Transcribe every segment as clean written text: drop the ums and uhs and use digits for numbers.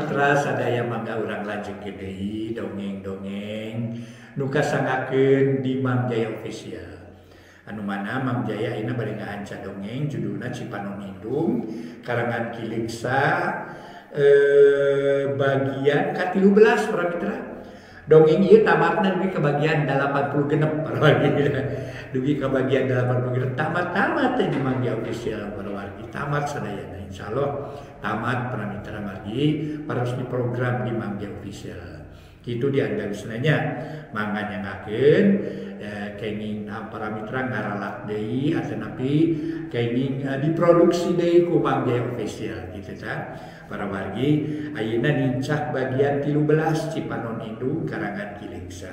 mitra sadaya mangga urang lanjutkeun deui dongeng-dongeng nu kasangakeun di Mang Jaya Official. Anu mana Mang Jaya ayeuna bade ngahanca dongeng judulna Cipanon Indung karangan Ki Leungsa bagian ka-13 para mitra. Dongeng ieu tamatna dugi ka bagian 86 para wargi. Dugi ka bagian 86 tamat-tamat teh di Mang Jaya Official para wargi. Tamat sadayana insyaallah tamat para mitra margi paros di program di Mang Jaya Official. Kitu diandalusna nya mangga nyangakeun kenging para mitra ngaralat deui atanapi kenging diproduksi deui ku Mang Jaya Official kitu tah. Para wargi ayeuna nincak bagian 13 Cipanon Indung karangan Ki Leungsa.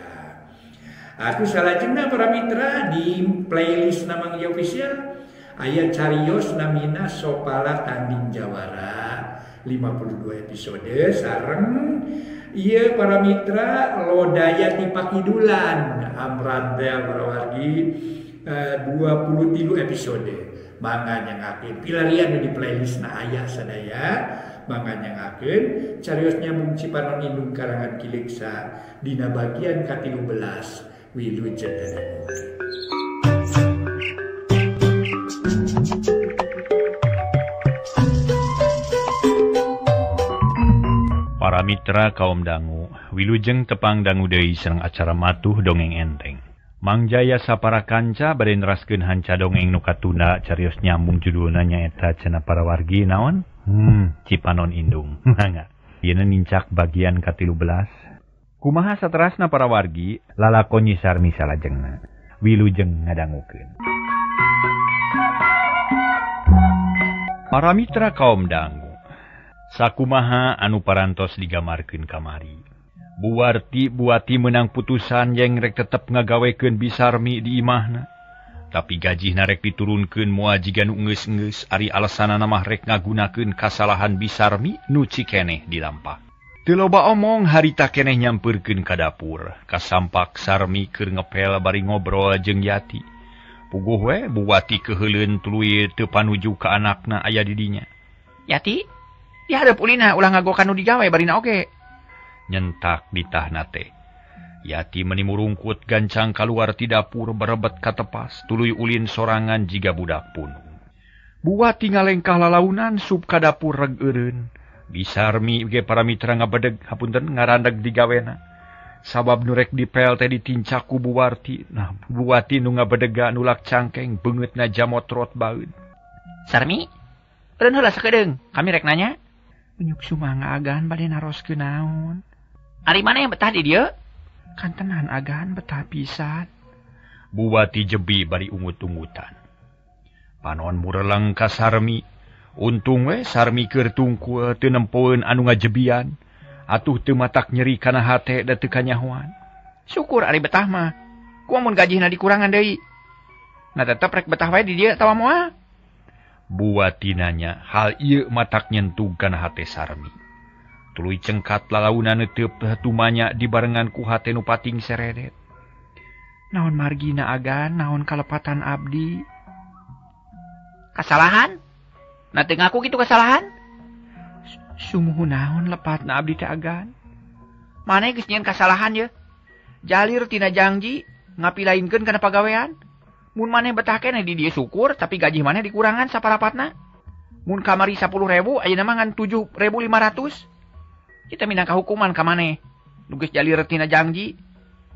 Atuh salajengna para mitra di playlist Mang Jaya Official aya carios namina Sopala Tanding Jawara 52 episode sareng ieu para mitra Lodaya ti Pakidulan Amran teh para wargi 23 episode. Mangga nyangakeun pilarian di playlist na aya sadaya. Mangga nyangakeun carios nyambung Cipanon Indung karangan Ki Leungsa dina bagian ka-13 wilujeng dangu. Para mitra kaum dangu, wilujeng tepang dangu deui sareng acara matuh dongeng enteng. Mang Jaya sapara kanca bade neraskeun hanca dongeng nu katunda carios nyambung judulna nyaeta cenah para wargi naon? Cipanon Indung. Mangga. Ieu nincak bagian ka-13. Kumaha saterasna para wargi lalakon Nyi Sarmi salajengna. Wilujeng ngadangukeun. Para mitra kaum dangu, sakumaha anu parantos digamarkeun kamari. Buwarti Buwati menang putusan yang rek tetep ngagawekeun Bisarmi di imahna. Tapi gajihna rek diturunkeun moal jiga nu geus-geus ari alasanana mah rek ngagunakeun kasalahan Bisarmi nu cikeneh dilampah. Teu loba omong harita keneh nyampeurkeun ka dapur, kasampak Sarmi keur ngepel bari ngobrol jeung Yati. Puguh we Buwati keuheuleun tuluy teu panuju ka anakna aya di dinya. Yati, dihareup ulina ulah ngagokan nu digawe barina oge. Nyentak ditahna teh. Yati meni murungkut gancang kaluar ti dapur berebet ka tepas tuluy ulin sorangan jiga budak punung. Buwati ngalengkah lalaunan sup ka dapur reg eureun. Bisarmi ge para mitra ngabedeg hapunten ngarandeg digawena. Sabab nu rek dipel teh ditincak ku Buwarti. Nah, Buwati nu ngabedega nulak cangkeng beungeutna jamotrot baeud. Sarmi, eureun heula sakedeung, kami rek nanya. Unyuk sumangga agan bade naroskeun naon? Ari mana yang betah di dieu? Kantenan agan betah pisan. Buwati jebi bari ungut-ungutan. Panon mureleng ka Sarmi. Untung we Sarmi keur tungkul teu nempoeun anu ngajebian. Atuh teu matak nyeri kana hate da teu kanyahoan. Syukur ari betah mah. Kumaha mun gajihna dikurangan deui? Nah tetep rek betah wae di dieu atawa moal? Buwati nanya hal ieu matak nyentug kana hate Sarmi. Tuluy cengkat lalaunan neuteub tumanya dibarengan ku hate nu pating seredet. Naon margina agan, naon kalepatan abdi? Kasalahan? Nah teu ngaku kitu kasalahan? Sumuhu naon lepatna abdi teh agan? Maneh geus nyieun kasalahan ye? Jalir tina jangji ngapilainkeun kana pagawean. Mun maneh betah keneh di dieu syukur, tapi gaji maneh dikurangan saparapatna. Mun kamari 10.000 ayeuna mah ngan 7.500. Kita minangka hukuman ka maneh. Nu geus jalir tina jangji.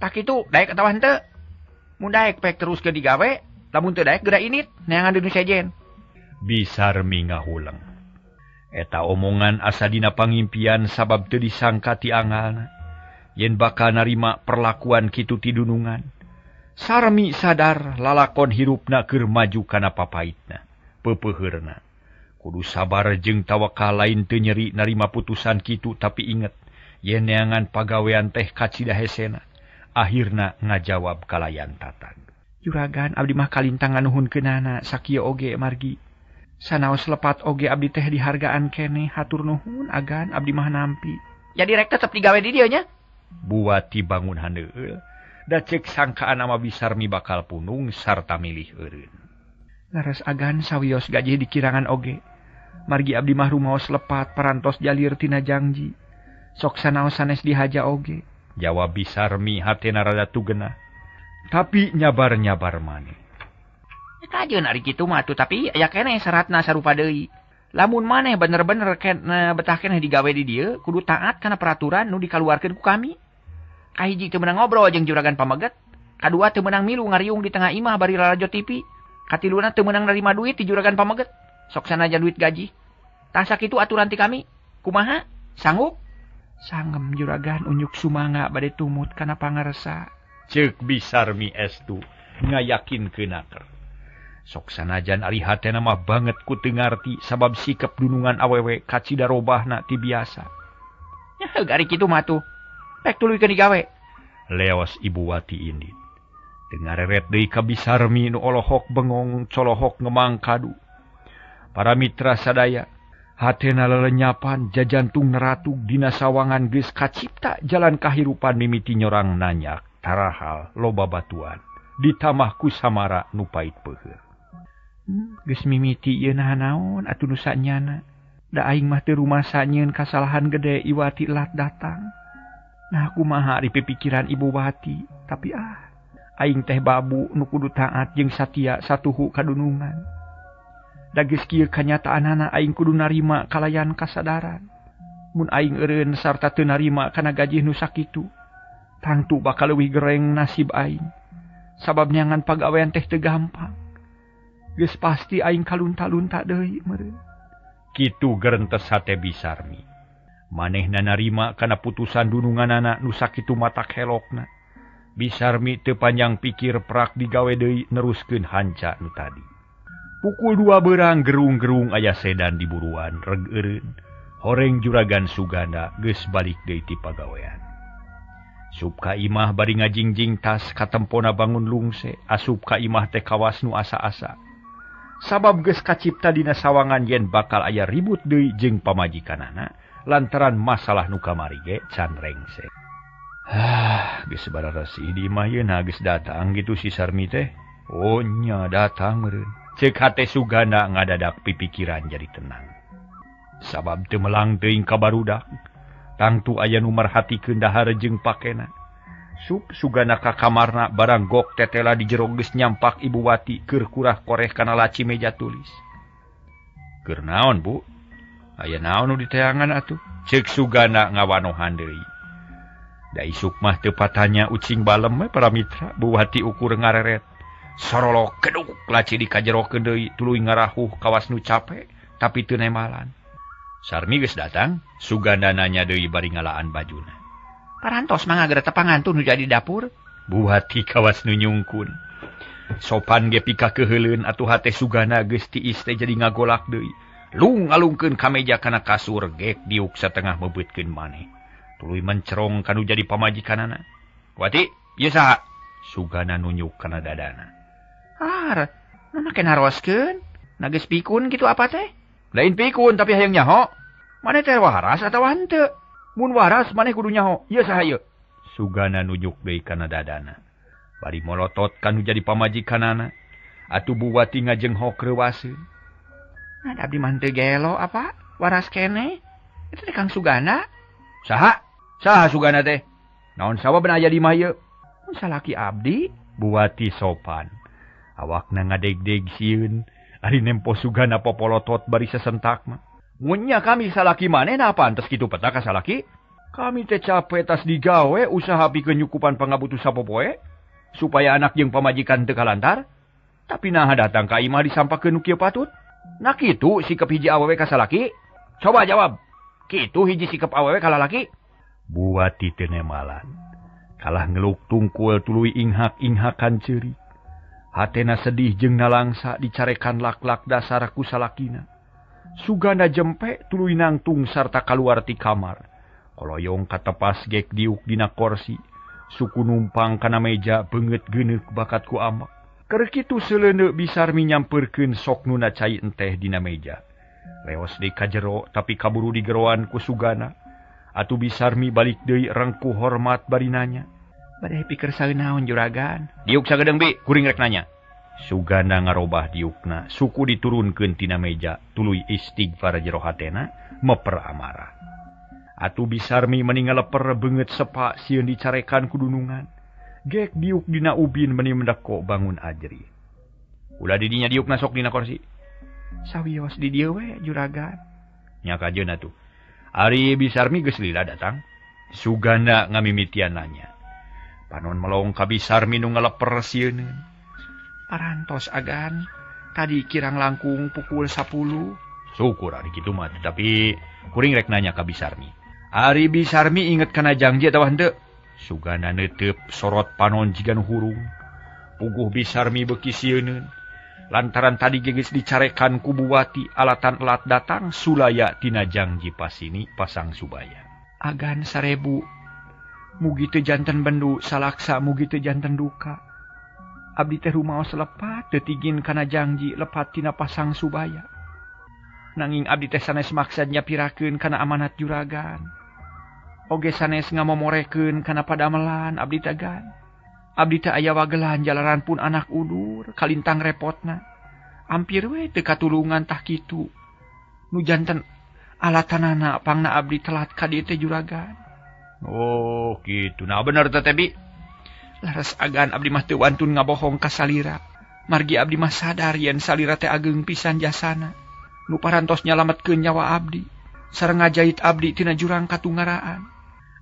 Tah kitu daek atawa henteu? Mun daek pek terus ke digawe, lamun teu daek geura init neangan deui nu sejen. Bisarmi ngahuleng. Eta omongan asa dina pangimpian sabab teu disangka ti angalna. Yen bakal narima perlakuan kitu ti dunungan. Sarmi sadar lalakon hirupna keur maju kana papaitna, peupeheurna. Kudu sabar jeung tawakal lain teu nyeri narima putusan kitu tapi inget yen neangan pagawean teh kacida hesena. Akhirna ngajawab kalayan tatag. Juragan abdi mah kalintang nganuhunkeunana sakieu oge margi. Sanaos lepat oge abdi teh dihargaan keneh hatur nuhun agan abdi mah nampi. Jadi rek tetep digawe di dieu nya? Buwati bangun handeueul. Da cek sangkaan ama Bisarmi bakal punung sarta milih eureun. Leres agan sawios gaji dikirangan oge. Margi abdi mah rumaos lepat parantos jalir tina jangji. Sok sanaos sanes dihaja oge. Jawab Bisarmi hatena rada tugena. Tapi nyabar-nyabar maneh. Kajeun ari kitu mah atuh tapi aya keneh syaratna sarupa deui. Lamun maneh bener-bener betah keneh digawe di dieu kudu taat kana peraturan nu dikaluarkeun ku kami. Kahiji teu meunang ngobrol jeung juragan pameget, kadua teu meunang milu ngariung di tengah imah bari lalajo TV, katiluna teu meunang narima duit ti juragan pameget, sok sanajan duit gaji. Tah sakitu aturan ti kami. Kumaha? Sanggup? Sanggem juragan unjuk sumangga bade tumut kana pangarsa. Ceuk Bisarmi estu ngayakinkeun naker. Sok sanajan ari hatena mah banget ku teu ngarti sabab sikep dunungan awewe kacida robahna ti biasa. Nya ari kitu mah tuh. Pek tuluykeun digawe. Leos Ibu Wati indit. Teu ngareret deui ka Bisarmi nu olohok bengong colohok ngemang kadu. Para mitra sadaya, hatena lelenyapan jajantung neratug dina sawangan geus kacipta jalan kahirupan mimiti nyorang nanyak tarahal loba batuan ditamah ku samara nu pait peuheur. Geus mimiti ieu naon atuh nu sanyana. Da aing mah teu rumasa nyieun kasalahan gede Iwati lat datang. Nah kumaha ari pipikiran Ibu Wati, tapi aing teh babu nu kudu taat jeung satia satuhu kadunungan. Da geus kieu kanyataanana aing kudu narima kalayan kasadaran. Mun aing eureun sarta teu narima kana gaji nu sakitu, tangtu bakal leuwih gereng nasib aing. Sabab nyangan pagawean teh teu gampang. Geus pasti aing kalunta-lunta deui meureun. Kitu gerentes hate Bisarmi. Manehna narima kana putusan dununganana nu sakitu matak helokna. Bisarmi teu panjang pikir prak digawe deui neruskeun hanca nu tadi. Pukul 2 berang gerung-gerung aya sedan di buruan reg eureun. Horeng juragan Suganda geus balik deui ti pagawean. Sup ka imah bari ngajingjing tas katempona bangun lungse, asup ka imah teh kawas nu asa-asa. Sabab geus kacipta dina sawangan yen bakal aya ribut deui jeung pamajikanana lantaran masalah nu kamari ge can rengse. Geus bararasih di imah yeuna geus datang gitu si Sarmi teh. Oh nya datang meureun. Ceuk hate Suganda ngadadak pipikiran jadi tenang. Sabab teu melang teuing ka barudak, tangtu aya nu marhatikeun dahar jeung pakena. Sup Suganda ka kamarna barang gok tetela di jero geus nyampak Ibu Wati keur kurah-koreh kana laci meja tulis. Keur naon, Bu? Aya naon nu diteangan atuh? Ceuk Suganda ngawanohan deui. Da isuk mah teu patanya ucing balem we para mitra, Bu Wati ukur ngareret. Sorolok keduk laci dikajerokeun deui tuluy ngarahuh kawas nu cape tapi teu nemalan. Sarmi geus datang, Suganda nanya deui bari ngalaan bajuna. Parantos mangga geura tepangan tuh nu jadi dapur. Bu Wati kawas nu nyungkun. Sopan ge pika keuheuleun atuh hate Suganda geus tiis teh jadi ngagolak deui. Lung ngalungkeun ka meja kana kasur gek diuk satengah mebeutkeun maneh. Tuluy mencerong kanu jadi pamajikanana. Wati, ieu saha? Suganda nunjuk kana dadana. Har, nu make naroskeun? Na geus pikun kitu apa teh? Lain pikun tapi hayang nyaho. Maneh teh waras atawa henteu? Mun waras maneh kudu nyaho. Ieu saha ieu? Suganda nunjuk deui kana dadana. Bari molotot kanu jadi pamajikanana. Atuh Bu Wati ngajenghok reuwaseun. Nah, abdi mah teu gelo apa? Waras keneh. Itu teh Kang Suganda. Saha? Saha Suganda teh? Naon sawabna aya di imah ieu? Mun salaki abdi. Bu Wati sopan. Awakna ngadegdeg sieun. Ari nempo Suganda popolotot bari sesentak mah. Mun nya kami salaki maneh na pantes kitu peta ka salaki? Kami teh cape tas digawe usaha pikeun nyukupan pangabutuh sapopoe supaya anak jeung pamajikan teu kalantar. Tapi naha datang ka imah disampakeun nu kieu patut? Nah kitu sikep hiji awewe ka salaki? Coba jawab. Kitu hiji sikep awewe ka lalaki? Bu Wati teu nemalan. Kalah ngeluk tungkul tuluy inghak-inghakan ceurik. Hatena sedih jeung nalangsa dicarekan lak-lak dasar ku salakina. Suganda jempe tuluy nangtung sarta kaluar ti kamar. Koloyong katepas gek diuk dina korsi. Suku numpang kana meja beungeut geuneuk bakat ku amak. Keur kitu seuleuneu Bisarmi nyampeurkeun sok nuna cai enteh dina meja. Leos deui ka jero tapi kaburu digeroan ku Suganda. Atuh Bisarmi balik deui rengkuh hormat bari nanya. Bade pikir saeunaon juragan? Diuk sagedeung bi, kuring rek nanya. Suganda ngarobah diukna, suku diturunkeun tina meja, tuluy istighfar jero hatena meper amarah. Atuh Bisarmi meni ngaleper beungeut sepa sieun dicarekan ku dunungan. Gek diuk dina ubin meni mendeko bangun ajri. Ulah di dinya diukna sok dina kursi. Sawios di dieu we juragan. Nya kajeun atuh. Ari Bisarmi geus lila datang. Suganda ngamimitian nanya. Panon melong ka Bisarmi nu ngaleper sieuneun. Parantos agan, tadi kirang langkung pukul 10. Syukur ari kitu mah, tapi kuring rek nanya ka Bisarmi. Ari Bisarmi inget kana janji atawa henteu? Suganda neuteup sorot panon jiga nu hurung. Puguh Bisarmi beuki sieuneun. Lantaran tadi geus dicarekan ku Buwati alatan elat datang sulaya tina janji pasini pasang subaya. Agan 1000. Mugi teu janten bendu salaksa mugi teu janten duka. Abdi teh rumaos lepat teu tigin kana janji lepat tina pasang subaya. Nanging abdi teh sanes maksad nyapirakeun kana amanat juragan. Oge sanes ngamomorekeun kana padamelan abdi teh gan. Abdi teh aya wagelan jalaran pun anak udur kalintang repotna. Ampir we teu katulungan tah kitu. Nu janten alatanana pangna abdi telat ka dieu teh juragan. Oh kitu. Nah bener teh Tebi. Laras agan abdi mah teu wantun ngabohong ka salira. Margi abdi mah sadar yen salira teh ageng pisan jasana. Nu parantos nyalametkeun nyawa abdi. Sareng ngajait abdi tina jurang katungaraan.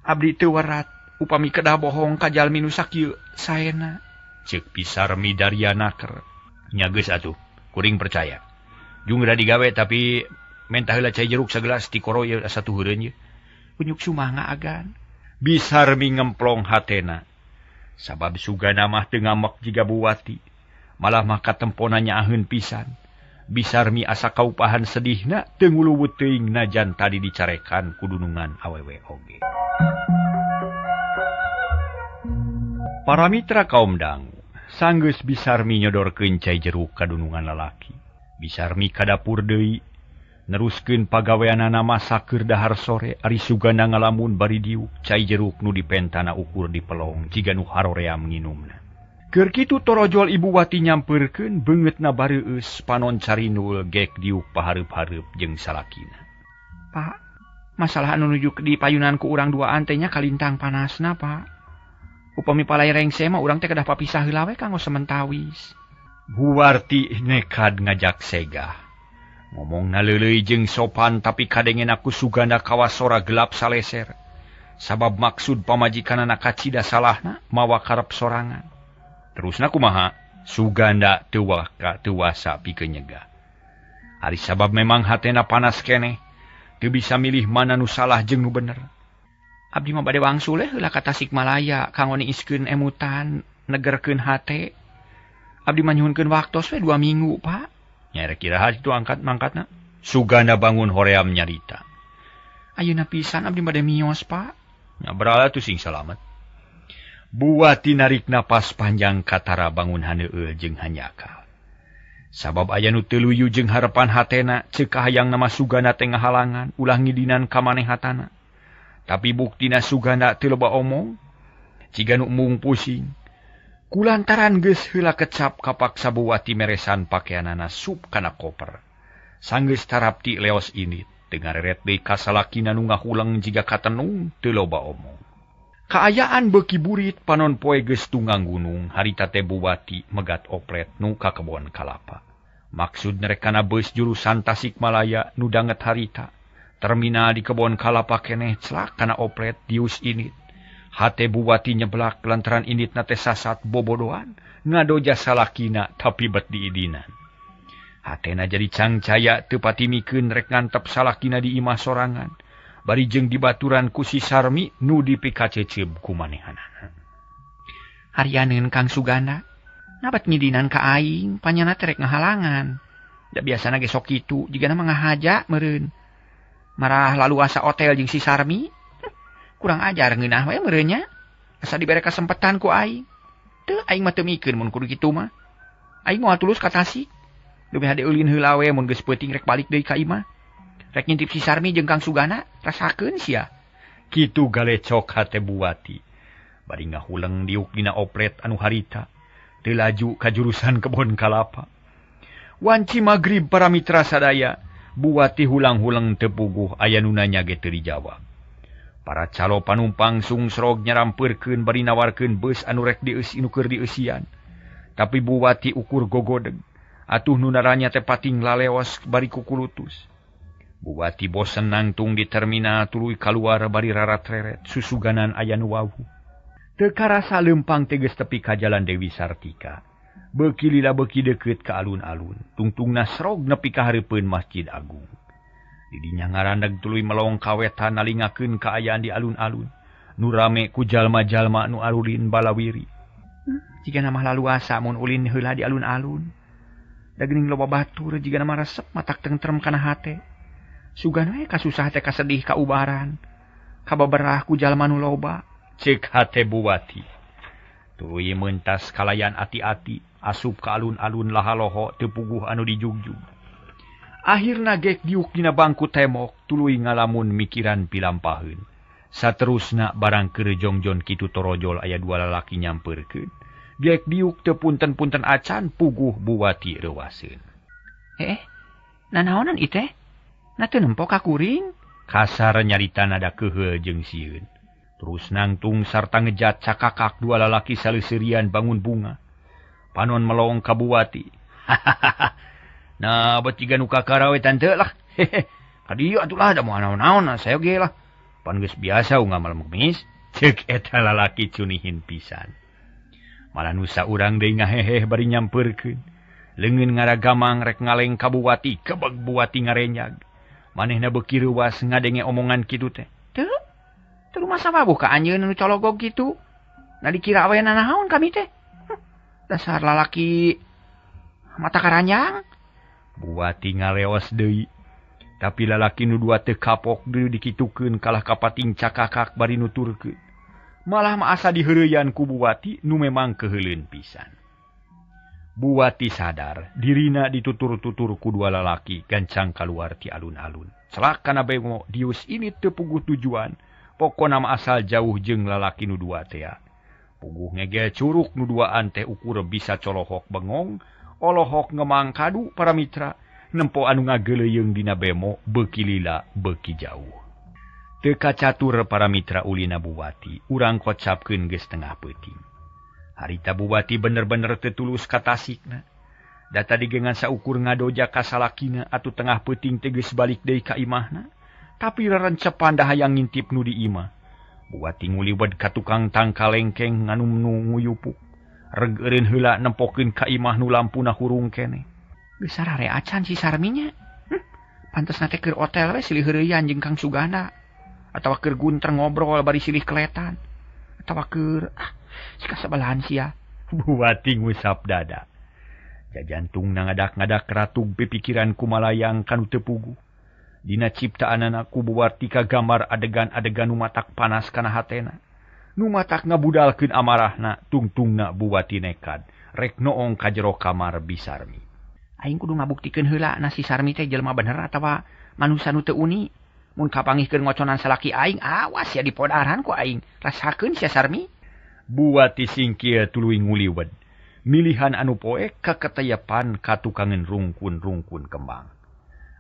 Abdi teu werat upami kedah bohong ka jalmi nu sakieu saena. Ceuk Bisarmi daria naker. Nya geus atuh, kuring percaya. Jung geura digawe tapi mentah heula cai jeruk sagelas tikoro ieu asa tuheureun ieu. Unyuk sumangga agan. Bisarmi ngemplong hatena. Sabab Suganda mah teu ngamek jiga Buwati, malah mah katempona nyaaheun pisan. Bisarmi asa kaupahan sedihna teu nguluwut teuing najan tadi dicarekan ku dunungan awewe oge. Para mitra kaum dangu, sanggeus Bisarmi nyodorkeun cai jeruk ka dunungan lalaki. Bisarmi ka dapur deui, neruskeun pagaweanana masak keur dahar sore. Ari Suganda ngalamun bari diuk cai jeruk nu dipentana ukur dipelong jiga nu haroream nginumna. Keur kitu torojol Ibu Wati nyampeurkeun beungeutna bareueus panon carinul gek diuk pahareup-hareup jeung salakina. Pak, masalah anu nuju di payunan ku urang duaan teh nya kalintang panasna, Pak. Upami palai rengse mah urang teh kedah papisah heula we kanggo sementawis. Buwarti nekad ngajak segah. Ngomongna leuleuy jeung sopan tapi kadengena ku Suganda kawasora gelap saleser. Sabab maksud pamajikanana kacida salahna mawa karep sorangan. Terusna kumaha? Suganda teu wasa pikeun nyegah. Ari sabab memang hatena panas keneh, teu bisa milih mana nu salah jeung nu bener. Abdi mah bade wangsul heula ka Tasikmalaya kanggo niiskeun emutan, negerkeun hate. Abdi mah nyuhunkeun waktos we 2 minggu, Pak. Nya rek iraha kitu angkat mangkatna. Suganda bangun hoream nyarita. Ayeuna pisan abdi bade mios, Pak. Nya berala tuh sing salamet. Buwati narik napas panjang katara bangun haneueul jeung hanjakal. Sabab aya nu teu luyu jeung harepan hatena, ceuk kahayang nama Suganda teh ngahalangan ulah ngidinan ka manehatana. Tapi buktina Suganda teu loba omong, ciga nu embung pusing. Kulantaran geus heula kecap kapaksa Buwati meresan pakeanana sup kana koper. Sanggeus tarapti leos indit, teu ngareret deui ka salakina nu ngahuleng jiga katenung teu loba omong. Kaayaan beuki burit panon poe geus tunggang gunung, harita teh Buwati megat oplet nu ka kebon kalapa. Maksud nerekana beus jurusan Tasikmalaya nu danget harita. Terminal di kebon kalapa keneh celak kana oplet dius indit. Hate Buwati nyeblak lantaran inditna teh sasat bobodoan, ngadoja salakina tapi bet diidinan. Hatena jadi cangcaya teu patimikeun rek ngantep salakina di imah sorangan. Bari jeung dibaturan ku si Sarmi nu dipikaceceub ku manehanana. Harianeun Kang Suganda, nabat ngidinan ka aing, panyana teh rek ngahalangan. Da biasana ge sok kitu, jigana mah ngahaja meureun. Marah lalu asa hotel jeung si Sarmi. Kurang ajar ngeunah we meureun nya. Asa dibere kasempetan ku aing. Teu aing mah teu mikeun mun kudu kitu mah. Aing moal tulus ka Tasik. Leuwih hade ulin heula we mun geus peuting rek balik deui ka imah. Rek ngintip si Sarmi jeung Kang Sugana, rasakeun sia. Kitu galecok hate Buwati. Bari ngahuleng diuk dina oplet anu harita. Teu laju ka jurusan kebon kalapa. Wanci magrib para mitra sadaya, Buwati hulang-hulang teu puguh aya nu nanya ge teu dijawab. Para calo panumpang sungsrog nyarampeurkeun bari nawarkeun beus anu rek dieusi nu keur dieusian. Tapi Buwati ukur gogodeg. Atuh nu naranya teh pating laleos bari kukulutus. Buwati bosen nangtung di terminal tuluy kaluar bari rarat-reret susuganan aya nu wawuh. Teu karasa leumpang teh geus tepi ka jalan Dewi Sartika. Beuki lila beuki deukeut ka alun-alun, tungtungna srog nepi ka hareupeun Masjid Agung. Didinya ngarandag tuluy melong kawetan nalingakeun kaayaan di alun-alun. Nu rame ku jalma-jalma nu arulin balawiri. Jigana mah laluasa mun ulin heula di alun-alun. Da geuning loba batur jigana mah resep matak tentrem kana hate. Sugan we kasusah teh kasedih kaubaran. Kababerah ku jalma nu loba. Ceuk hate Buwati. Tuluy mentas kalayan ati-ati, asup ka alun-alun lahaloho teu puguh anu dijugjug. Akhirna gek diuk dina bangku temok tuluy ngalamun mikiran pilampaheun. Saterusna barang keur jongjon kitu torojol aya dua lalaki nyampeurkeun. Gek diuk teu punten-punten acan puguh Buwati reuwaseun. Nanaonan ieu teh? Na teu nempo ka kuring? Kasar nyarita nada keuheul jeung sieun. Terus nangtung sarta ngejat cakakak dua lalaki saleseurian bangun bunga. Panon melong ka Buwati. Hahaha. Nah, bet jiga nu kakara we tante lah. Hehe. Ka dieu atuh lah da moal naon-naon saya oge lah. Pan geus biasa unggal malam Kemis. Ceuk eta lalaki cunihin pisan. Malah nu saurang deui ngaheheh bari nyampeurkeun. Leungeun ngaragamang rek ngaleng ka Buwati, kebeg Buwati ngarenyag. Manehna beuki reuwas ngadenge omongan kitu teh. Teu? Teu masa wabuh ka anjeun nu cologog kitu. Na dikira we nanaon kami teh. Dasar lalaki mata karanjang. Buwati ngaleos deui. Tapi lalaki nu dua teu kapok deui dikitukeun kalah kapating cakakak bari nuturkeun. Malah mah asa diheureuyan ku Buwati nu memang keuheuleun pisan. Buwati sadar dirina ditutur-tutur ku dua lalaki gancang kaluar ti alun-alun. Celak kana bemo dius ini teu puguh tujuan. Pokona mah asal jauh jeung lalaki nu dua tea. Puguh ngegel curuk nu duaan teh ukur bisa colohok bengong, olohok ngemang kadu para mitra, nempo anu ngageleuyeung dina bemo beuki lila beuki jauh. Teu kacatur para mitra ulina Buwati, urang kocapkeun geus tengah peuting. Harita Buwati bener-bener teu tulus ka tasikna. Da tadi ge ngan saukur ngadoja ka salakina atuh tengah peuting teh geus balik deui ka imahna. Tapi rerencepan da hayang ngintip nu di imah. Buwati nguliwed ka tukang tangka lengkeng nganum nu nguyupuk. Reg eureun heula nempokeun ka imah nu lampuna hurung keneh. Geus sarare acan si Sarminya. Pantesna teh keur otel we silih heureuyan jeung Kang Suganda. Atawa keur gunter ngobrol bari silih keletan. Atawa keur si kasebelahan sia. Buwati ngusap dada. Jajantungna ngadak-ngadak ratug pipikiran kumalayang kanu teu puguh. Dina ciptaanana ku Buwati kagambar adegan-adegan nu matak panas kana hatena. Nu matak ngabudalkeun amarahna, tungtungna Buwati nekad rek noong ka jero kamar Bisarmi. Aing kudu ngabuktikeun heula na si Sarmi teh jelema bener atawa manusa nu teu uni. Mun kapanggihkeun ngoconan salaki aing, awas sia dipodaran ku aing. Rasakeun sia Sarmi. Buwati singkir tuluy nguliwed. Milihan anu poek kaketeyepan ka tukangeun rungkun-rungkun kembang.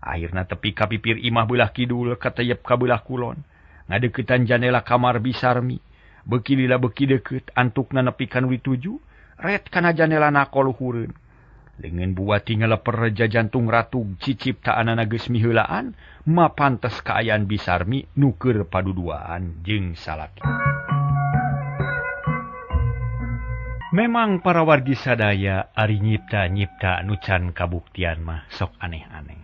Akhirna tepi ka pipir imah beulah kidul kateyep ka beulah kulon. Ngadeuketan janela kamar Bisarmi. Beuki lila beuki deukeut antukna nepi ka nu dituju, ret kana janela nakoluhureun. Leungeun Buwati ngaleper jajantung ratug ciciptaanana geus miheulaan, mapantes kaayaan Bisarmi nu keur paduduaan jeung salaki. Memang para wargi sadaya ari nyipta-nyipta nu can kabuktian mah sok aneh-aneh.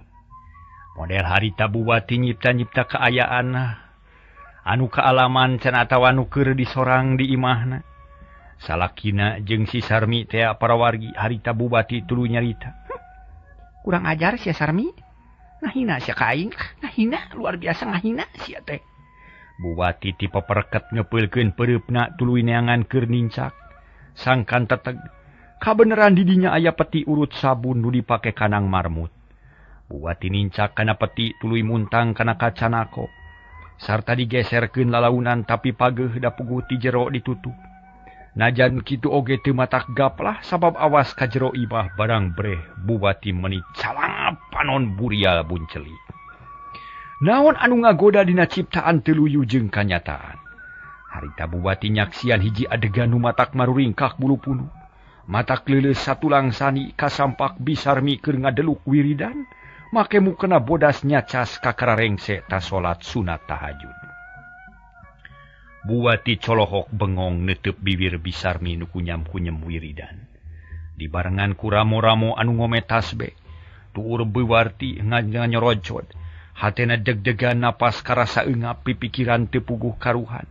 Model harita Buwati nyipta-nyipta kaayaan anu kaalaman can atawa nu keur disorang di imahna. Salakina jeung si Sarmi tea para wargi harita Buwati tuluy nyarita. Kurang ajar sia Sarmi. Ngahina sia ka aing, ngahina luar biasa ngahina sia teh. Buwati ti papereket ngepeulkeun peureupna tuluy neangan keur nincak. Sangkan teteg kabeneran didinya aya peti urut sabun nu dipake kanang marmut. Buwati nincak kana peti tuluy muntang kana kacanako. Sarta digeserkeun lalaunan tapi pageuh da puguh ti jero ditutup. Najan kitu oge teu matak gaplah sabab awas ka jero imah barang breh Buwati meni calangap panon burial buncelik. Naon anu ngagoda dina ciptaan teu luyu jeung kanyataan. Harita Buwati nyaksian hiji adegan nu matak maruringkak bulu punu. Matak leuleus satulang sani kasampak Bisarmi keur ngadeluk wiridan, make mukena bodas nyacas ka kararengse ta salat sunat tahajud. Buwati colohok bengong netep bibir Bisarmi nu kunyam-kunyem wiridan. Dibarengan ku ramo-ramo anu ngome tasbeh, tuur Buwati nganyorojod, hatena deg-degan napas karasa eungap pipikiran teu puguh karuhan.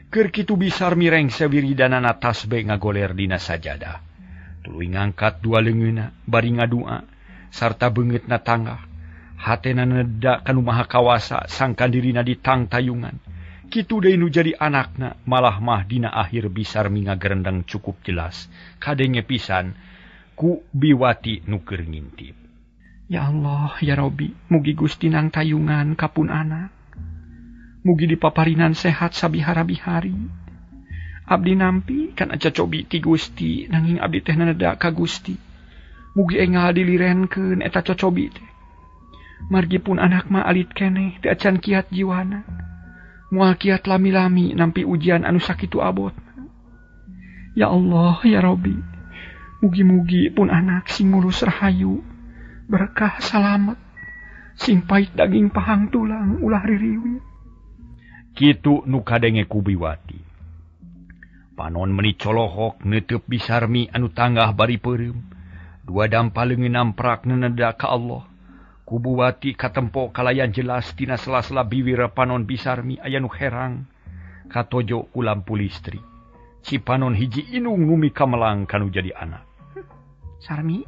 Keur kitu Bisarmi rengse wiridanana tasbeh ngagoler dina sajadah. Tuluy ngangkat dua leungeunna bari ngadua sarta beungeutna tanggah. Hatena neda ka nu Maha Kawasa sangkan dirina ditangtayungan. Kitu deui nu jadi anakna malah mah dina akhir Bisarmi ngagerendeng cukup jelas kadenge pisan ku Biwati nu keur ngintip. Ya Allah ya Robi, mugi Gusti nangtayungan ka pun anak. Mugi dipaparinan sehat sabihara-bihari. Abdi nampi kan aca cobi ti Gusti nanging abdi teh neda ka Gusti. Mugi engal dilirenkeun eta cocobi teh. Margi pun anak mah alit keneh teu acan kiat jiwana. Moal kiat lami-lami nampi ujian anu sakitu abot. Ya Allah ya Robi, mugi-mugi pun anak sing mulus rahayu, berkah salamet, sing pait daging pahang tulang ulah ririwit. Kitu nu kadenge ku Biwati. Panon meni colohok netep Bisarmi anu tanggah bari peureum. Dua dampa leungeun namprak neneda ka Allah. Ku Buwati katempo kalayan jelas tina sela-sela biwir panon Bisarmi aya nu herang katojo ku lampu listrik. Cipanon hiji inung nu mikamelang kanu jadi anak. Sarmi,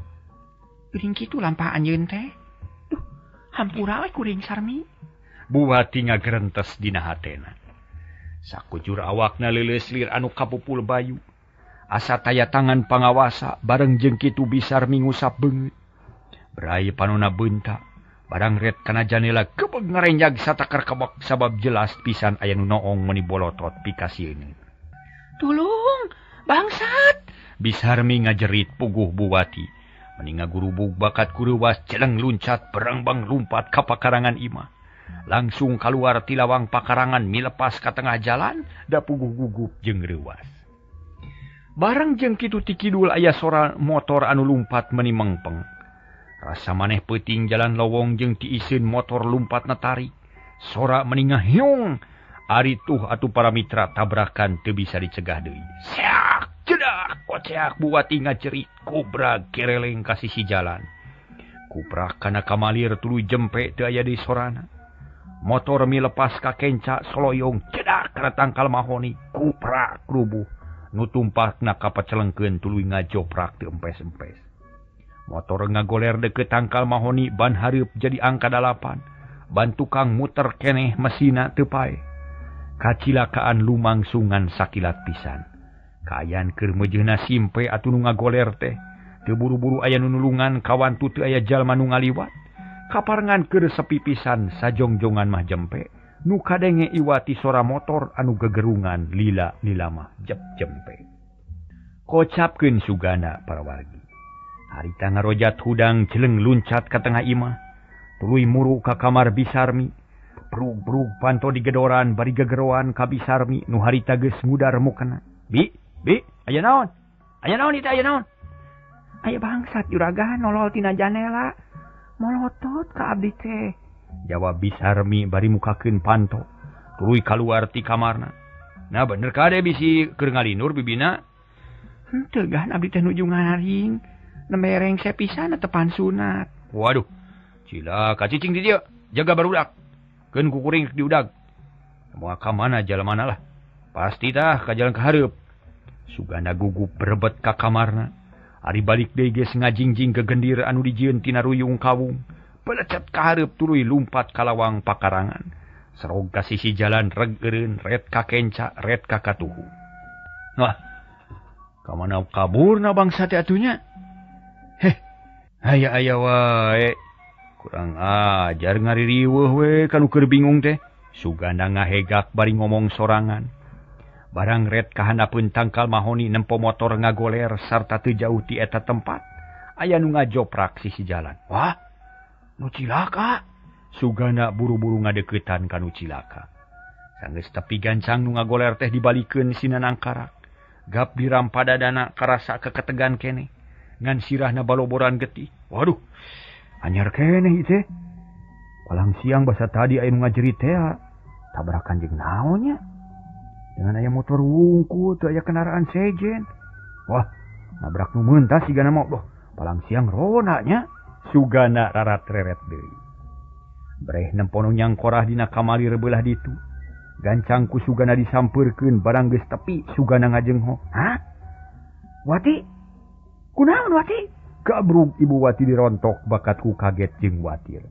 geuning kitu lampah anjeun teh. Duh, hampura we kuring Sarmi. Buwati ngagerentes dina hatena. Sakujur awakna leuleus lir anu kapupul bayu. Asa taya tangan pangawasa bareng jeung kitu Bisarmi ngusap beungeut. Berai panona beunta, barang ret kana janela kebeg ngarenjag satakar kebek sabab jelas pisan aya nu noong meuni bolotot pikasieun. Tulung, bangsat! Bisarmi ngajerit puguh Buwati. Meni ngagurubug bakat kureuwas celeng luncat berengbang lumpat ka pakarangan imah. Langsung kaluar ti lawang pakarangan milepas ka tengah jalan da puguh gugup jeung reuwas. Bareng jeung kitu ti kidul aya sora motor anu lumpat meuni mengpeng. Rasa maneh peuting jalan lowong jeung tiiseun motor lumpat tarik. Sora meni ngahiung. Ari tuh atuh para mitra tabrakan teu bisa dicegah deui. Seak jedak koceak Buwati ngajerit kobra gereleng ka sisi jalan. Kuprak kana kamalir tuluy jempe teu aya deui sorana. Motor mi lepas ka kenca soloyong cedak kana tangkal mahoni kuprak rubuh. Nu tumpakna kapacelengkeun tuluy ngajoprak teu empes-empes. Motor ngagoler deukeut tangkal mahoni ban hareup jadi angka 8. Ban tukang muter keneh mesina teu pae. Kacilakaan lumangsungan sakilat pisan. Kaayaan keur meujeuhna simpe atuh nu ngagoler teh. Teu buru-buru aya nu nulungan kawantu teu aya jalma nu ngaliwat. Kaparengan keur sepi pisan sajongjongan mah jempe. Nu kadenge Iwati sora motor anu gegerungan lila-lila mah jep jempe. Kocapkeun sugana para wargi. Harita ngarojat hudang celeng luncat ka tengah imah. Tuluy muru ka kamar Bisarmi. Brug-brug panto digedoran bari gegeroan ka Bisarmi nu harita geus ngudar mukena. Bi, bi, aya naon? Aya naon ieu aya naon? Aya bangsat juragan nolol tina janela. Molotot ka abdi teh. Jawab Bisarmi bari mukakeun panto. Tuluy kaluar ti kamarna. Nah bener kade bisi keur ngalinur bibina? Henteu gan abdi teh nuju ngaring. Nembe rengse pisan tepan sunat. Waduh. Cilaka cicing di dieu. Jaga barudak. Keun kukuring diudag. Moal ka mana jalan lah. Pasti tah ka jalan ka hareup. Suganda gugup berebet ka kamarna. Ari balik deui geus ngajingjing gegendir anu dijieun tina ruyung kawung. Pelecet ka hareup tuluy lumpat ka lawang pakarangan. Serog ka sisi jalan reg eureun ret ka kenca ret ka katuhu. Wah. Ka mana kaburna bangsa teh atunya? Heh. Aya-aya wae. Kurang ajar ngaririweuh we kanu keur bingung teh. Suganda ngahegak bari ngomong sorangan. Barang ret kahandapeun tangkal mahoni nempo motor ngagoler sarta teu jauh ti eta tempat. Aya nu ngajoprak sisi jalan. Wah, nu cilaka. Sugana buru-buru ngadeuketan ka nu cilaka. Sanggeus tepi gancang nu ngagoler teh dibalikeun sina nangkarak. Gap dirampadadana karasa keketegan keneh. Ngan sirahna baloboran getih. Waduh, anyar keneh ieu teh. Palang siang basa tadi aya nu ngajerit teh. Tabrakan jeung naon nya? Dengan aya motor wungkul teu aya kendaraan sejen. Wah, nabrak nu meuntas sigana mah. Doh, palang siang rona nya. Sugana rarat-reret deui. Breh nempo nu nyangkorah dina kamalir beulah ditu. Gancang ku Sugana disampeurkeun barang geus tepi Sugana ngajengho. Hah? Wati? Kunaon Wati? Kabrug Ibu Wati dirontok bakat ku kaget jeung watir.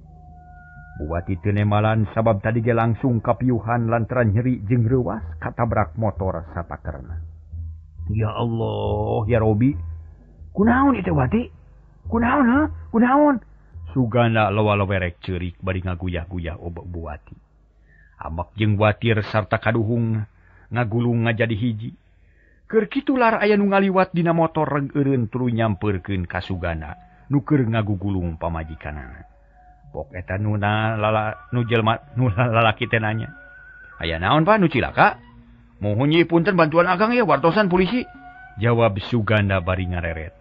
Bu Wati teu nemalan sabab tadi ge langsung kapiuhan lantaran nyeri jeung reuwas katabrak motor satakerna. Ya Allah, ya Robi. Kunaon ieu teh Wati? Kunaon heuh? Kunaon? Sugana lowa-lowerek ceurik bari ngaguyah-guyah Bu Wati. Ambek jeung watir sarta kaduhung ngagulung ngajadi hiji. Keur kitu lar aya nu ngaliwat dina motor reg eureun tuluy nyampeurkeun ka Sugana nu keur ngagugulung pamajikanana. Pok eta nu lala nu jelema nu lalaki teh nanya. Aya naon Pak nu cilaka? Muhun nyi punten bantuan akang ya wartosan polisi. Jawab Sugana bari ngareret.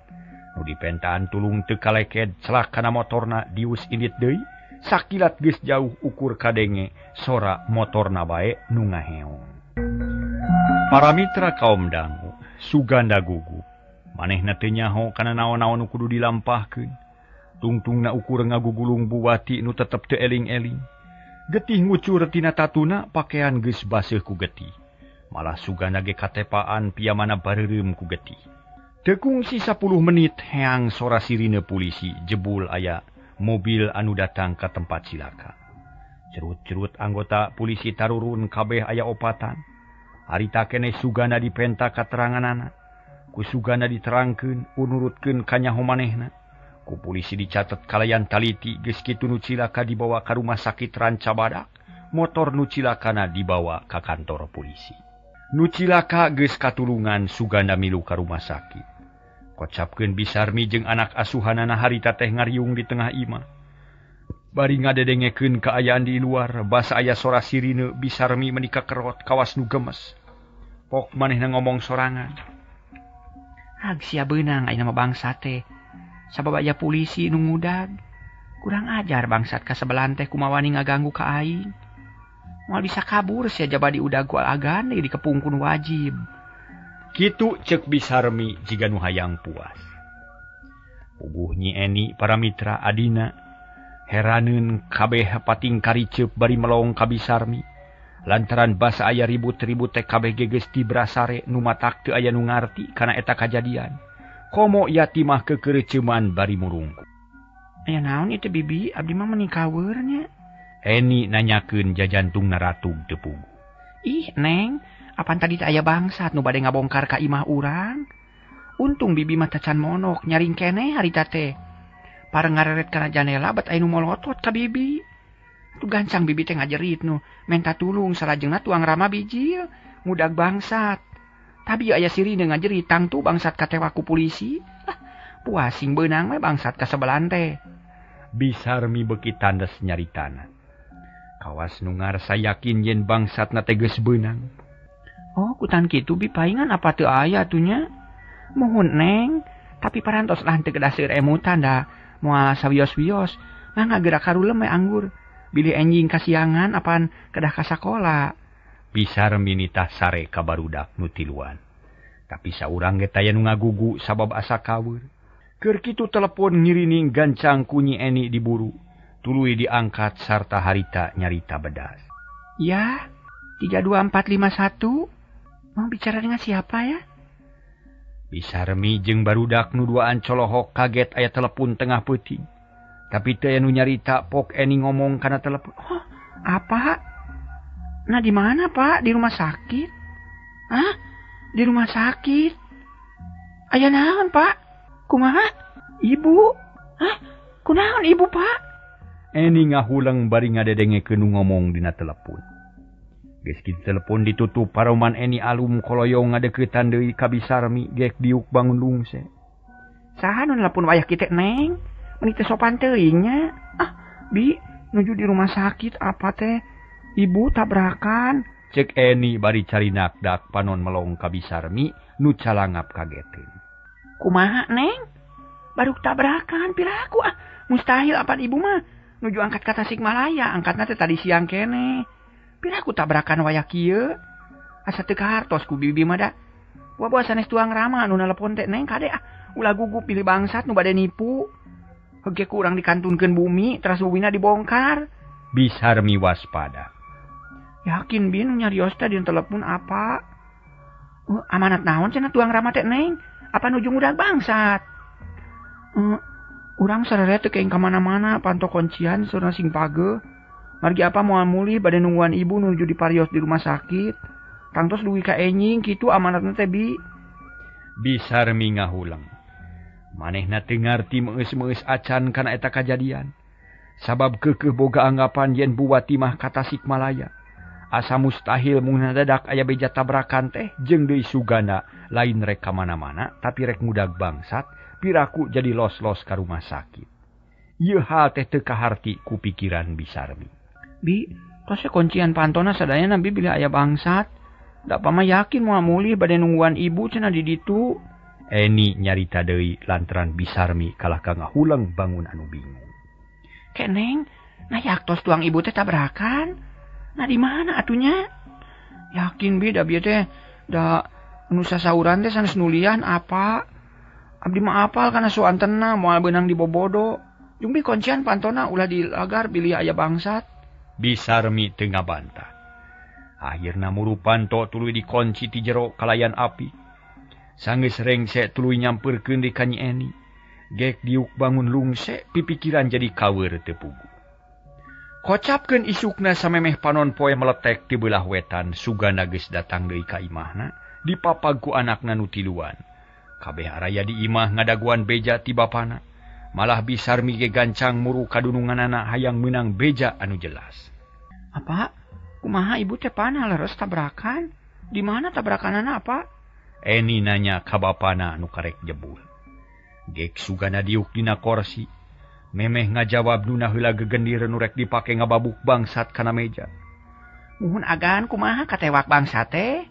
Nu dipentaan tulung teu kaleked celak kana motorna dius indit deui. Sakilat geus jauh ukur kadenge sora motorna bae nu ngaheong. Para mitra kaum dangu, Suganda gugup. Manehna teu nyaho kana naon-naon nu kudu dilampahkeun. Tungtungna ukur ngagugulung Bu Wati nu tetep teu eling-eling. Getih ngucur tina tatuna pakean geus baseuh ku getih. Malah Suganda ge katepaan piamana bareureum ku getih. Teu kungsi 10 menit heang sora sirine polisi jebul aya mobil anu datang ka tempat cilaka. Cerut-cerut anggota polisi tarurun kabeh aya opatan. Harita keneh Sugana dipenta kateranganana. Ku Sugana diterangkeun, unurutkeun kanyaho manehna. Ku polisi dicatet kalayan taliti geus kitu nu cilaka dibawa ka rumah sakit Rancabadak, motor nu cilakana dibawa ka kantor polisi. Nu cilaka geus katulungan Sugana milu ka rumah sakit. Kocapkeun Bisarmi jeung anak asuhanana harita teh ngariung di tengah imah. Bari ngadedengekeun kaayaan di luar, basa aya sora sirine Bisarmi meuni kakerot kawas nu gemes. Pok manehna ngomong sorangan. Ag sia beunang ayeuna mah bangsa teh. Sabab aya polisi nu ngudag. Kurang ajar bangsat ka sebelan teh kumaha wani ngaganggu ka aing. Moal bisa kabur sia jaba diudag ku agan deui dikepungkun wajib. Kitu cek Bisarmi jiga nu hayang puas. Puguh Nyi Eni para mitra adina heraneun kabeh pating kariceup bari melong ka Bisarmi. Lantaran basa aya ribut-ribut teh kabeh ge geus tibrasare nu matak teu aya nu ngarti kana eta kajadian. Komo yatimah kekeureuceuman bari murungku. Aya naon ieu teh bibi, abdi mah meuni kaweur nya. Eni nanyakeun jajantungna ratug teu puguh. Ih, Neng, apan tadi teh aya bangsat nu bade ngabongkar ka imah urang. Untung bibi mah tacan monok nyaring keneh harita teh. Pareng ngareret kana janela bat aya nu molotot ka bibi. Tuh gancang bibi teh ngajerit nu menta tulung salajengna tuang rama bijil ngudag bangsat. Tapi aya sirine ngajerit tangtu bangsat katewa ku polisi. Ah, puasing beunang we bangsat ka sebelan teh. Bisarmi beuki tandes nyaritana. Kawas nu ngarsa yakin yen bangsatna teh geus beunang. Oh, kutan kitu bi paingan apa teu aya atuh nya? Muhun Neng, tapi parantos lah teu kedah seueur emutan da moal sawios-wios. Mangga geura karulem we anggur. Bilih enjing kasiangan apan kedah ka sakola. Bisarmi nitah sare ka barudak nu tiluan. Tapi saurang ge taya nu ngagugu sabab asa kaweur. Keur kitu telepon ngirining gancang ku Nyi Eni diburu. Tuluy diangkat sarta harita nyarita bedas. Ya, 32451. Mau bicara dengan siapa ya? Bisarmi jeung barudak nu duaan colohok kaget aya telepon tengah peuting. Tapi teu aya nu nyarita pok Eni ngomong kana telepon. Oh, apa? Nah, di mana, Pak? Di rumah sakit? Hah? Di rumah sakit? Aya naon, Pak? Kumaha? Ibu? Hah? Kunaon ibu, Pak? Eni ngahuleng bari ngadedengekeun nu ngomong dina telepon. Geus kitu telepon ditutup paroman Eni alum koloyong ngadeuketan deui ka Bisarmi gek diuk bangun lungse. Saha nu nelpon wayah kitu Neng? Meuni teu sopan teuing nya. Ah, Bi, nuju di rumah sakit apa teh? Ibu tabrakan. Cek Eni bari cari nakdak panon melong ka Bisarmi nu calangap kageteun. Kumaha Neng? Baru tabrakan piraku ah. Mustahil apan ibu mah nuju angkat ka Tasikmalaya, angkatna teh tadi siang keneh. Piraku tabrakan wayah kieu? Asa teu kahartos ku bibi mah da. Buah-buah sanes tuang rama nu nelepon teh Neng kade ah. Ulah gugup pilih bangsat nu bade nipu. Hege ku urang dikantunkeun bumi, teras bumina dibongkar. Bisarmi waspada. Yakin bi nu nyarios teh di telepon apa? Amanat naon cenah tuang rama teh Neng? Apa nuju ngudag bangsat? Urang sarere teu keing ka mana-mana panto kuncian saurna sing pageuh. Margi apa moal mulih bade nungguan ibu nuju diparios di rumah sakit. Tangtos dugi ka enjing kitu amanatna teh bi. Bisarmi ngahulang. Manehna teu ngarti meus-meus acan kana eta kajadian. Sabab keukeuh boga anggapan yen Buwati mah ka Tasikmalaya. Asa mustahil mun dadak aya beja tabrakan teh jeung deui Sugana lain rek ka mana-mana tapi rek ngudag bangsat piraku jadi los-los ka rumah sakit. Ieu hal teh teu kaharti ku pikiran Bisarmi. Bi, tos kuncian pantona sadayana bi bilih aya bangsat. Da pama yakin moal mulih bade nungguan ibu cenah di ditu. Eni nyarita deui lantaran Bisarmi kalah ka ngahuleng bangun anu bingung. Ke Neng, nah yaktos tuang ibu teh tabrakan. Nah di mana atunya? Yakin bi da bieu teh da nu sasauran teh sanes nulian apa? Abdi mah apal kana soantenna moal beunang dibobodo. Jeung bi kuncian pantona ulah dilagar bilih aya bangsat. Bisarmi teu ngabantah. Akhirna muru panto tuluy dikunci ti jero kalayan api. Sanggeus rengse tuluy nyampeurkeun deui ka Nyi Eni. Gek diuk bangun lungse pipikiran jadi kawer teu puguh. Kocapkeun isukna samemeh panon poe meletek ti beulah wetan Sugana geus datang deui ka imahna dipapag ku anakna nu tiluan. Kabeh araya di imah ngadaguan beja ti bapana. Malah Bisarmi ge gancang muru kadununganana hayang meunang beja anu jelas. Apa? Kumaha ibu teh panah leres tabrakan? Di mana tabrakanana apa? Eni nanya ka bapana nu karek jebul. Gek Sugana diuk dina korsi. Memeh ngajawab nuna heula gegendir nu rek dipake ngababuk bangsat kana meja. Muhun agan kumaha katewak bangsat teh?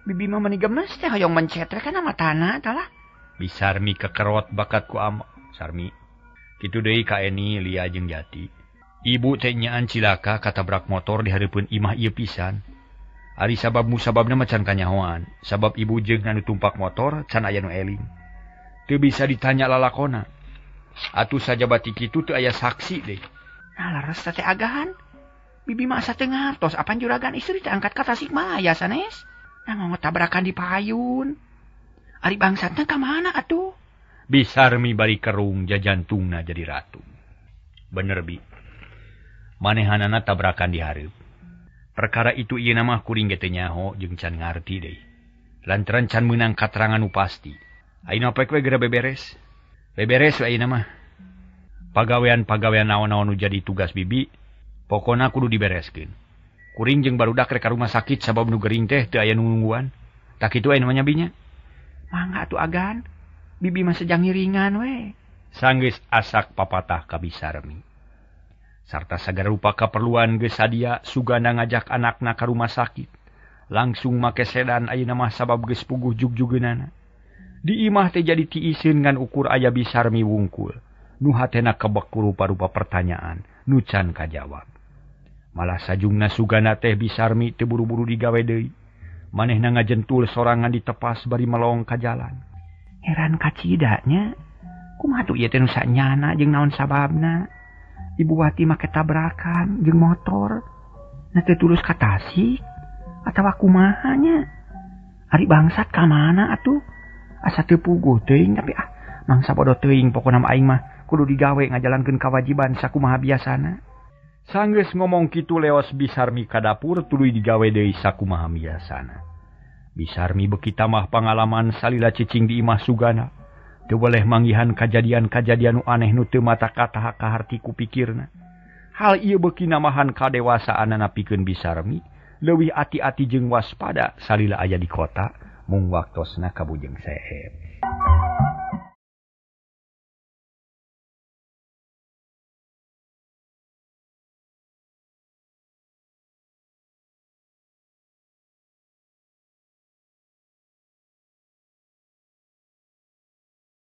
Bibi mah meuni gemes teh hoyong mencetrek kana matana talah. Bisarmi kekerot bakat ku ama Sarmi. Kitu deui ka Eni Lia jeung Jati. Ibu teh nyaan cilaka katabrak motor di hareupeun imah ieu pisan. Ari sabab musababna mah can kanyahoan, sabab ibu jeung anu tumpak motor can aya nu eling. Teu bisa ditanya lalakona. Atuh sajabati kitu teu aya saksi deui. Nah leres teh agahan. Bibi mah asa teu ngartos apan juragan istri teh angkat ka Tasikmalaya sanes. Nah mau tabrakan di payun. Ari bangsatna ka mana atuh? Bisarmi bari kerung jajantungna jadi ratu. Bener bi. Manehanana tabrakan di hareup. Perkara itu ieu mah kuring ge teu nyaho jeung can ngarti deui. Lantaran can meunang katerangan nu pasti. Ayeuna poek we geura beberes. Beberes we ayeuna mah. Pagawean-pagawean naon-naon nu jadi tugas bibi, pokona kudu dibereskeun. Kuring jeung barudak rek ka rumah sakit sabab nu gering teh teu aya nu nungguan. Tah kitu ayeuna mah nya binya. Mangga atuh agan. Bibi mah sejang ngiringan we. Sanggeus asak papatah ka Bisarmi. Sarta sagala rupa kaperluan geus sadia Sugana ngajak anakna ka rumah sakit. Langsung make sedan ayeuna mah sabab geus puguh jugjugeunana. Di imah teh jadi tiiseun ngan ukur aya Bisarmi wungkul. Nu hatena kebek ku rupa-rupa pertanyaan nu can kajawab. Malah sajungna Sugana teh Bisarmi teu buru-buru digawe deui. Manehna ngajentul sorangan ditepas bari melong ka jalan. Heran kacidanya. Kumaha tuh ieu teh nu sanyana jeung naon sababna? Ibu Wati make tabrakan jeung motor. Na teu tulus ka Tasik atawa kumaha nya? Ari bangsat ka mana atuh? Asa teu puguh teuing tapi ah mangsa bodoh teuing pokona mah aing mah kudu digawe ngajalankeun kawajiban sakumaha biasana. Sanggeus ngomong kitu leos Bisarmi ka dapur tuluy digawe deui sakumaha biasana. Bisarmi beuki tambah pangalaman salila cicing di imah Sugana. Teu boleh manggihan kajadian-kajadian nu aneh nu teu mata kataha kaharti ku pikirna. Hal ieu beuki namahan kadewasaanana pikeun Bisarmi Leuwih ati-ati jeung waspada salila aya di kota mung waktosna kabujeng seep.